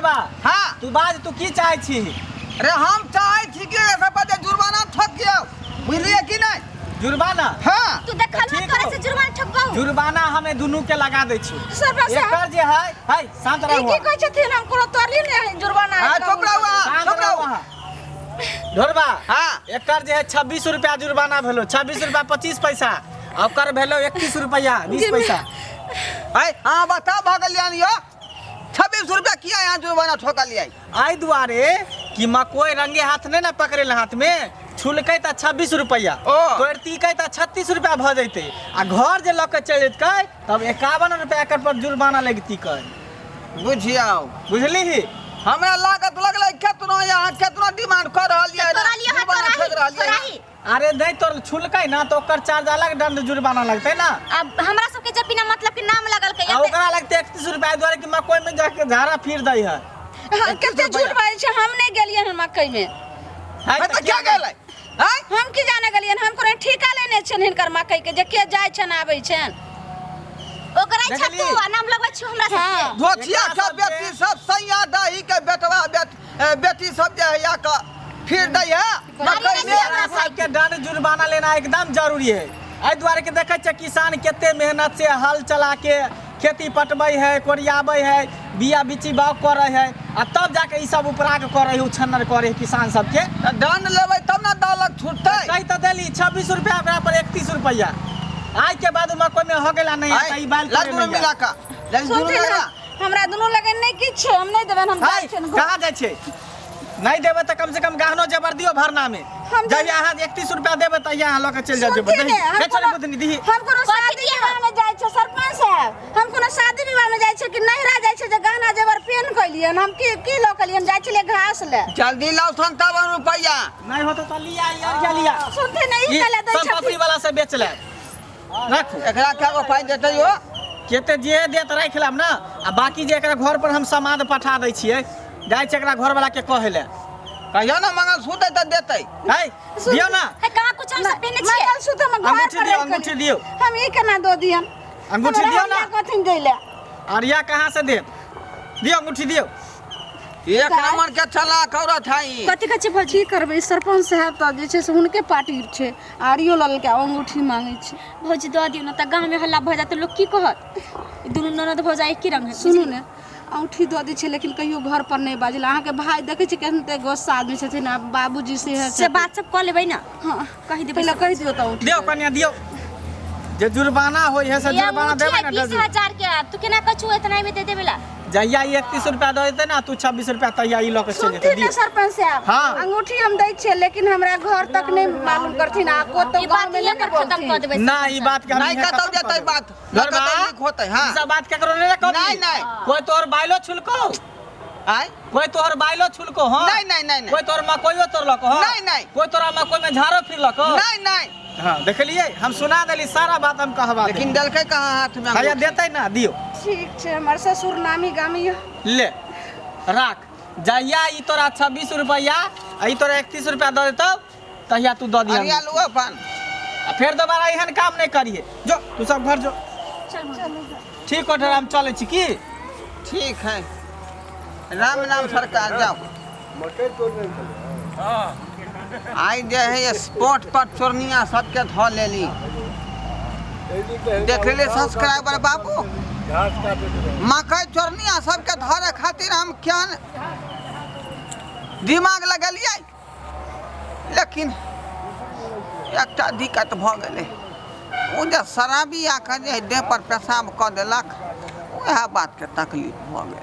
ढोरबा। हाँ। तू बाज, तू की चाहै छी? अरे हम चाहै छी कि एकर सब जे जुर्माना ठोकियौ, बुझलियै कि नहि? जुर्माना? हाँ। तू देखल ठीक तोरा हौ। से जुर्माना ठोकबौ। जुर्माना हमे दुनू के लगा दै छी। सरपंच साहब। एकर जे है, है शांत ई रहू। की कहै छथिन? हम कोनो तोड़ली नहि जुर्माना। हाँ, चुप रहू अहाँ, शांत चुप रहू रहू। अहाँ। ढोरबा। हाँ। एकर जे है 26 रुपया जुर्माना भेलो, 26 रुपया 25 पैसा, आ ओकर भेलो 31 रुपया 20 पैसा। है अहाँ बता भऽ गेलियै यौ, 26 रुपया किया यहाँ जुर्माना ठोकलियै? एहि दुआरे कि मकोई रंगे हाथ नहि ने पकड़ेल, हाथ में छुलकै तऽ 26 रुपया, ओ। तोड़तिकै तऽ 36 रुपया भऽ जैतै, आ घर जे लऽ के चलि जैतकै तब 51 रुपया एकर पर जुर्माना लगितिकै। बुझियौ। बुझलिही? हमरा लागत लगलै केतनो यहाँ केतनो डिमांड कऽ रहल यऽ, तोरा लिए है, जुर्माना तोरा ठोकि रहल ही, यऽ। तोरा ही। अरे नहीं, तोर छुलकै ना तो ओकर चार्ज अलग दंड जुर्माना लगतै ना। अब हमरा सबके जब बिना मतलब के नाम लगल के आ ओकरा लगतै 31 रुपया दुआरे कि मकोई में जाके झाड़ा फिर दै है। हाँ, कते झूठ बाजै छै, हम नहि गेलियै हन मकई में। है। है तऽ क्या गेलै? हैं? हम की जाने गेलियै? हम कोनो ठीका लेने छियनि हिनकर मकई के जे के जाइ छनि आबै छनि। ओकरा देखली? छा तू आ नाम लगबै छी हमरा सबके। हाँ। धोथिया एकरा सब सबके- बेटी सब सैया दही के बेटवा बेटी सब जे है या के फिर दै है मकई में। एकरा सबके दंड जुर्माना लेना एकदम जरूरी है। एहि दुआरे के देखै छियै किसान कते मेहनत से हल चला के खेती पटबै है, कोरियाबै है, बिया बिची बाग करै है, आ तब जाके ई सब उपरा के करै है, उछन्नर करै है किसान सबके। तऽ दंड लेबै तब ने दौलत छूटतै। कहि तऽ देली 26 रुपया ओकरा पर 31 रुपया। आइ के बाद मकई में हो गेला नहीं आइ, आता ई बाल ला दुनू मिला कऽ ला दुनू सुनथिन मिला। हमरा दुनू लगे नहि किछु, हम नहि देबनि, हम जाइ छियनि घर। कहाँ जाइ छै? नहीं देबै तऽ कम से कम गहनो जेवर दियौ भरना में। जहिया अहाँ 31 रुपया देबै तहिया अहाँ लऽ के चलि जाउ जेवर। सुनथिन ने, हम दही कोनो- बुधनी दीही। हम कोनो कथी शादी दिअ? विवाह में जाइ छै सरपंच साहब, हम कोनो शादी विवाह में जाइ छै कि नहिरा जाइ छै जे गहना जेवर पेन कलियन? हम की की लऽ कलियन? जाइ छलियै घास ले। जल्दी लाउ 57 रुपया। नहीं होतौ तऽ लिया ई अरिया लिया। सुनथिन ने, ई ई कला दै सब पपड़ी छथिन। वाला से बेच ले, राखू। एकरा क्या गो पाइ देतै यौ? केते जे देत राखि लेब ने, आ बाकी जे एकरा घर पर हम समाद पठा दै छियै, जाइ छै एकरा घर वाला के कहै ले। कहियो ने मंगलसूत्र तऽ देतै। है दियौ ना। है कहाँ कुछ हम सब पहिने छियै। मंगलसूत्र हम घर अंगूठी पर दियौ, राखि अंगूठी लेलियै। दियौ। हम ई केना दऽ दियन? अंगूठी हमरा दियौ ना। हरिया कथी दै ले? अरिया कहाँ से देत? दियौ अंगूठी दियौ। एक नंबर के चलाक औरत है ई। कथी कहै छै भौजी? की करबै सरपंच साहब, तऽ जे छै से हुनके पार्टी छै, आरियो लऽ लेलकै आ अंगूठी मांगै छै। भौजी दऽ दियौ ने तऽ गाँवमे हल्ला भऽ जायत, लोक की कहत? ई दुनू ननद भौजाइ एके रंग है। सुनू ने, औँठी दऽ दै छै लेकिन कहियो घर पर नहि बाजल। अहाँके भाय देखै छी केहन ते गोस्सा आदमी छथिन, आ बाबूजी से से बात सब कऽ लेबै ने। हाँ। कहि देबै। पहिले कहि दियौ तऽ औँठी। दियौ कनिया दियौ, जे जुर्माना होइ है से ये जुर्माना अंगूठी देबै है ने। बीस डजू हजार के, तू केना कहै छु एतना में दे देबे ला? जहिया ई 31 रुपया दऽ देतै ने, तू 26 रुपया तहिया ई लऽ के चलि जेतै। सुनथिन ने दियौ। सरपंच साहब। हाँ। अंगूठी हम दै छियै लेकिन हमरा घर तक नहि मालूम करथिन आ कतौ ई बात गाँवमे इहे नहि पर खत्म बोलथिन। कऽ देबै। ना, ई बात के हम नहीं इहे कतौ खत्म कऽ जेतै देबै। बात, न घरबा, कतौ लीक होतै। हाँ। ई सब बात केकरो नहि ने कहबी। नहीं, नहीं। कोई तोहर बाइलो छुलको? आय? कोई तोहर बाइलो छुलको? हाँ। नहीं, नहीं, नहीं, नहीं। कोई तोहर मकोइयो तोड़लको? हाँ। नहीं, नहीं। कोई तोरा मकोई में झाड़ो फिरलको? नहीं, नहीं। हाँ, देखलियै, हम सुना देली सारा बात, हम कहबा लेकिन देलकै कहाँ हाथ में भैया अंगूठी? देतै ना, दियौ। ठीक छै, हमर ससुर नामी गामी यऽ। ले राख, जहिया ई तोरा 26 रुपया आ ई तोरा 31 रुपया दऽ देतौ तहिया तू दऽ दिहऽ। अरिया लू अपन। आ फेर दोबारा एहन काम नहि करिहे, जो तू सब घर जो। ठीक हो, हम चलै छी की? ठीक है, राम नाम सरकार, जाओ। मकई तोड़ने छलै। आइ जे है स्पॉट पर चोरनिया सबके धऽ लेली। देख लेली सब्सक्राइबर बाबू, घास काटैत रहै। मकई चोरनिया सबके धरे खातिर हम केहन दिमाग लगलियै, लेकिन एकटा दिक्कत भऽ गेलै, ओ जे शराबी आके जे देह पर पेशाब कऽ देलक, उएह बातके तकलीफ भऽ गेल।